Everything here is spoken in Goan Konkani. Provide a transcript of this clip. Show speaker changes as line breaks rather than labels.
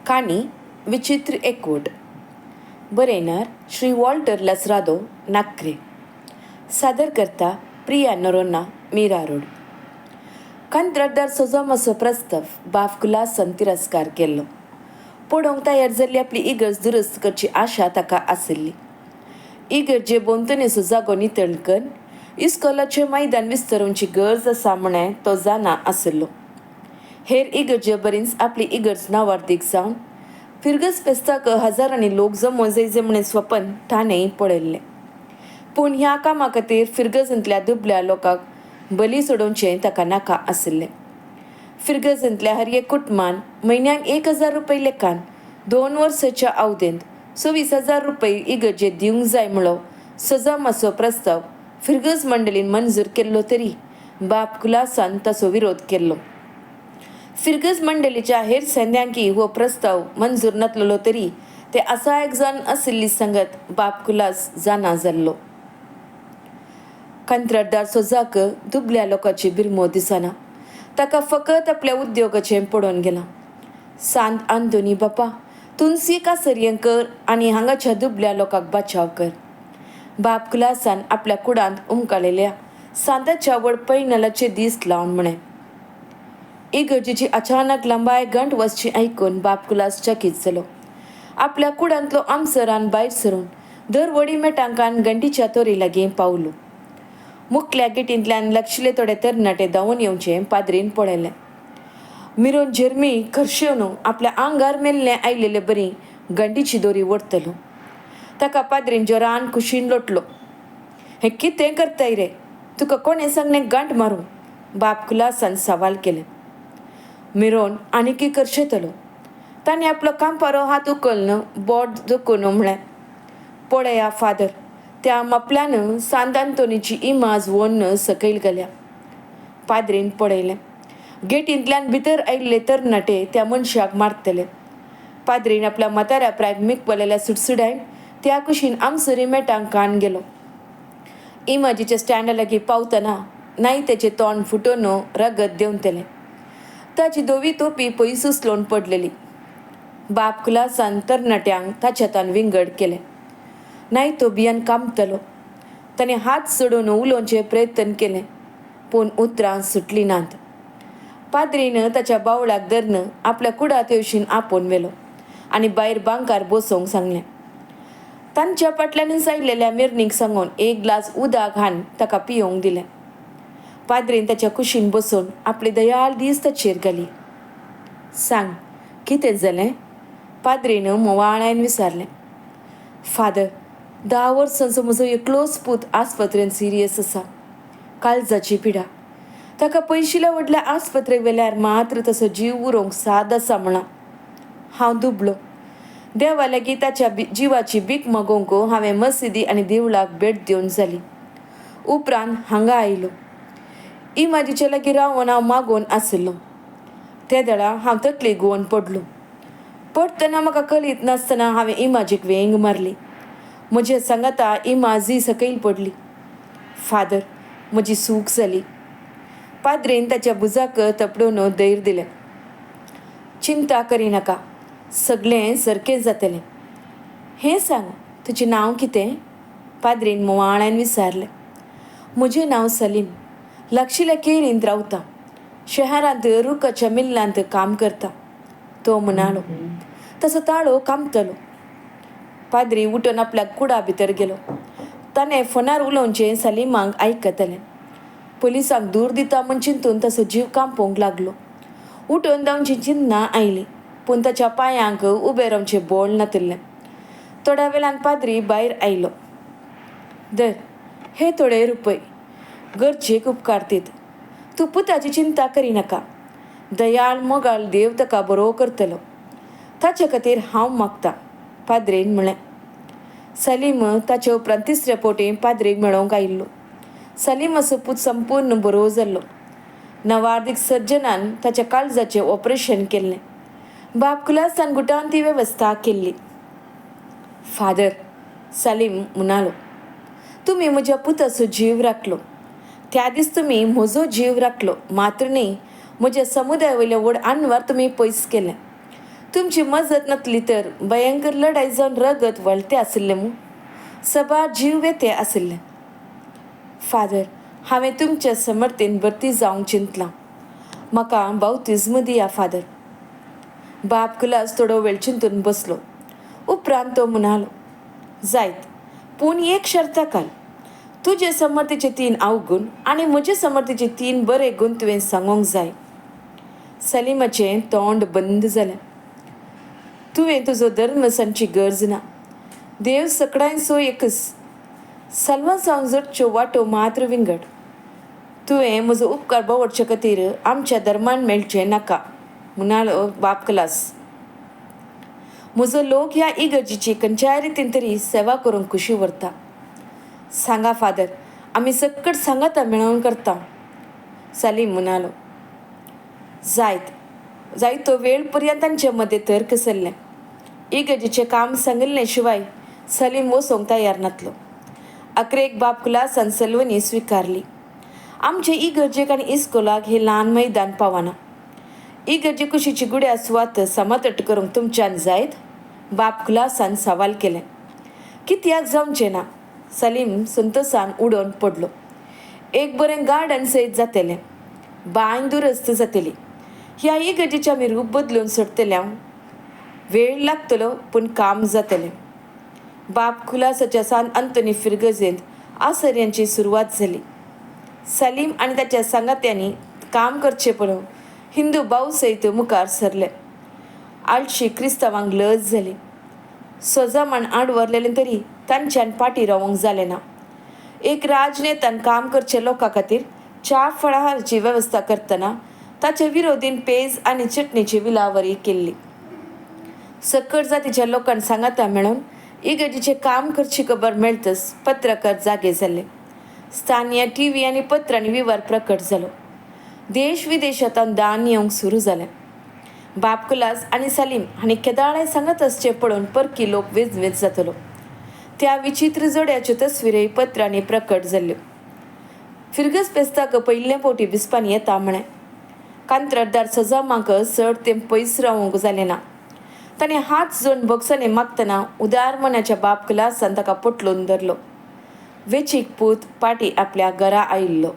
काणी विचित्र एकवट. बरयणार श्री वॉल्टर लसरादो नाक्रे. सादर करता प्रिया नोरोन्हा, मीरा रोड. कंत्राटदार सोजोमाचो प्रस्ताव बाब कुलासान तिरस्कार केल्लो. पडोवंक तयार जाल्ली आपली इगर्ज दुरुस्त करची आशा ताका आशिल्ली. इगर्जे भोंवतणीचो जागो नितळ करून इस्कोलाचें मैदान विस्तारोवची गरज आसा म्हणें तो जाणा आशिल्लो. हेर इगर्जे बरींच आपली इगर्ज नावार्दीक जावन फिरगज फेस्ताक हजारांनी लोक जमो जायजे म्हणें स्वपन ताणेंय पळयल्लें. पूण ह्या कामा खातीर फिरगजांतल्या दुबल्या लोकांक बली सोडोवचें ताका नाका आशिल्लें. फिरगजांतल्या हर एक कुटुंबान म्हयन्याक 1000 रुपये लेखान 2 वर्साच्या अवधेंत 26,000 रुपये इगर्जेक दिवंक जाय म्हणलो सजामाचो प्रस्ताव फिरगज मंडळीन मंजूर केल्लो तरी बाब कुलासान ताचो विरोध केल्लो. फिरगज मंडळीच्या हेर संद्यांकी हो प्रस्ताव मंजूर नातलेलो तरी ते असहायक जावन आशिल्ली संगत बाब कुलास जाणा जाल्लो. कंत्राटदार सोजाक दुबल्या लोकांची बिरमो दिसना. ताका फकत आपल्या उद्योगाचें पडोवन गेलां. सांत आंतोनी बापा, तुंसी कासर्यें कर आनी हांगाच्या दुबल्या लोकांक बचाव कर. बाब कुलासान आपल्या कुडांत उमकाळिल्ल्या सांताच्या व्हड पैनलाचे दीस लावन म्हळें. इगर्जेची अचानक लांबाय घंट वचची आयकून बाब कुलास चकीत जालो. आपल्या कुडांतलो आमसरान भायर सरून दर व्हडी मेटांकान घंटीच्या तोरी लागीं पावलो. मुखल्या गेटींतल्यान लक्षले थोडे तरणाटे धांवून येवचें पाद्रीन पळयलें. मिरोन झेर्मी खर्शेवन आपल्या आंगार मेल्लें आयलेले बरी घंटीची दोरी ओडतलो. ताका पाद्रीन जोरान कुशीन लोटलो. हें कितें करताय रे? तुका कोणें सांगलें घांट मारूंक? बाब कुलासान सवाल केलें. मिरोन आनीकय खर्शेतलो. ताणें आपलो कांपारो हात उखल्न बोट दुखून म्हळें, पळया फादर, त्या मापल्यान सांत आंतोनीची इमाज वोन्न सकयल घाल्या. पाद्रीन पळयलें. गेटींतल्यान भितर आयिल्ले तरणाटे त्या मनशाक मारतले. पाद्रीन आपल्या म्हाताऱ्या प्रायक मिकपलेल्या सुडसुडायन त्या कुशीन आमसरी मेटांक कान गेलो. इमाजीच्या स्टँडा लागीं पावतना नाय तेचें तोंड फुटोवन रगत देंवतलें. ताची धवी तोपी पयस उचलून पडलेली. बाब कुलासान तरणाट्यांक ताच्या हातान विंगड केलें. नाय तो भियान कांपतलो. ताणें हात सोडून उलोवचें प्रयत्न केलें पूण उतरां सुटलीं नात. पाद्रीन ताच्या बावळाक धरून आपल्या कुडात येवशीन आपोवन व्हेलो आनी भायर बांकार बसोवंक सांगलें. तांच्या फाटल्यानच आयिल्ल्या मिरणीक सांगून एक ग्लास उदक हाडून ताका पियोवंक दिलें. पाद्रीन ताच्या कुशीन बसून आपली दयाळ दीस ताचेर घाली. सांग, कितें जालें? पाद्रीन मोवाळायन विचारलें. फादर, 10 वर्सांचो म्हजो एकलोच पूत आस्पत्रेंत सिरियस आसा. काळजाची पिडा. ताका पयशिल्या व्हडल्या आस्पत्रेक व्हेल्यार मात्र तसो जीव उरोवंक साद आसा म्हणां. हांव दुबलो. देवा लागीं ताच्या जिवाची भीक मागोवंक हांवें मशिदी आनी देवळाक भेट दिवन जाली. उपरांत हांगा आयलो. इमाजीच्या लागीं रावन हांव मागोवन आशिल्लो. ते वेळा हांव तकली घुंवोन पडलो. पडटना म्हाका कळीत नासतना हांवें इमाजीक वेंग मारली. म्हजे सांगाता इमाजी सकयल पडली. फादर, म्हजी चूक जाली. पाद्रीन ताच्या भुजाक थपडून धैर्य दिलें. चिंता करिनाका, सगळें सारकें जातलें. हें सांग, तुजें नांव कितें? पाद्रीन मोवाळान विचारलें. म्हजें नांव सलीम. लागशिल्ल्या केरींत रावता. शहरांत रुखाच्या मिल्लांत काम करता. तो म्हणालो. तसो ताळो कांपतलो. पाद्री उठून आपल्या कुडा भितर गेलो. ताणें फोनार उलोवचें सलीमाक आयकतलें. पुलिसांक दूर दिता म्हूण चिंतून तसो जीव कांपोवंक लागलो. उठून धांवची चिंतना आयली पूण ताच्या पांयांक उबें रावचें बळ नातिल्लें. थोड्या वेळान पाद्री भायर आयलो. धर, हे थोडे रुपय गरजेक उपकारतीत. तूं पुताची चिंता करिनाका. दयाळ मोगाळ देव ताका बरो करतलो. ताचे खातीर हांव मागतां. पाद्रीन म्हळें. सलीम ताचे उपरांत तिसरे फावटी पाद्रीक मेळोवंक आयिल्लो. सलीमाचो पूत संपूर्ण बरो जाल्लो. नवार्दीक सर्जनान ताच्या काळजाचें ऑपरेशन केल्लें. बाब कुलासान गुटान ती वेवस्था केल्ली. फादर, सलीम म्हणालो, तुमी म्हज्या पुताचो जीव राखलो. त्या दीस तुमी म्हजो जीव राखलो मात्र न्ही, म्हज्या समुदाया वयलें व्हड आनवार तुमी पयस केलें. तुमची मजत नासली तर भयंकर लढाय जावन रगत वळतें आशिल्लें मूं, सबार जीव वेते आशिल्ले. फादर, हांवें तुमच्या समर्थेन भरती जावंक चिंतलां. म्हाका बावतिज्म दिया फादर. बाब कुलास थोडो वेळ चिंतून बसलो. उपरांत तो म्हणालो, जायत, पूण एक शर्ता घाल. तुजे समर्थीचे तीन अवगूण आनी म्हजे समर्थीचे तीन बरे गूण तुवें सांगूंक जाय. सलीमाचें तोंड बंद जालें. तुवें तुजो धर्म सांगची गरज ना. देव सकडांचो एकच. साल्वांसांव जोडच्यो वाटो मात्र विंगड. तुवें म्हजो उपकार बावडचे खातीर आमच्या धर्मान मेळचें नाका, म्हणालो बाब क्लास. म्हजो लोक ह्या इगर्जीची खंयच्याय रितीन तरी सेवा करूंक खुशी व्हरता. सांगा फादर, आमी सक्कड सांगाता मेळोवन करता, सलीम म्हणालो. जायत जायतो वेळ पर्यंत तांचे मदें तर्क चल्लें. इगर्जेचें काम सांगिल्लें शिवाय सलीम वचोंक तयार नातलो. अकरेक बाब कुलासान सलवणी स्विकारली. आमचे इगर्जेक आनी इस्कोलाक हें ल्हान मैदान पावना. इगर्जे कुशीची गुड्या सुवात समतट करूंक तुमच्यान जायत? बाब कुलासान सवाल केलें. कित्याक जावचें ना? सलीम संतोसान उडोवन पडलो. एक बरें गार्डन सयत जातलें. बांय दुरस्त जातली. ह्या इगर्जेचें आमी रूप बदलून सोडटले. वेळ लागतलो, पूण काम जातलें. बाब कुलासाच्या सान अंतोनी फिरगजेंत आसर्यांची सुरवात जाली. सलीम आनी ताच्या सांगात्यांनी काम करचें पळोवन हिंदू भाव सयत मुखार सरले. आळशी क्रिस्तांवांक लज जाली. सोजामान आड व्हरलेलें तरी तांच्यान फाटीं रावंक जालें ना. एक राजनेतान काम करचे लोकां खातीर च्या फळाहाराची वेवस्था करतना ताचे विरोधीन पेज आनी चटणीची विलावरी केल्ली. सकट जातीच्या लोकांक सांगाता मेळोवन इगर्जेचें काम करची खबर मेळतच पत्रकार जागे जाल्ले. स्थानीय टी व्ही आनी पत्रांनी विवर प्रकट जालो. देश विदेशांत दान येवंक सुरू जालें. बाब कुलास आनी सलीम हांणी केदाळे सांगत आसचें पळोवन परकी लोक वेजवेज जातलो. त्या विचित्र जोड्याच्यो तस्विरय पत्रांनी प्रकट जाल्ल्यो. फिरगज फेस्ताक पयले फावटी बिस्पान येता म्हळें. कांत्रदार सजामाक चड तेंप पयस रावंक जालें ना. ताणें हात जोडून भोगसणें मागतना उदार मनाच्या बाब कुलासान ताका पोटलून धरलो. वेचीक पूत पाटी आपल्या घरा आयिल्लो.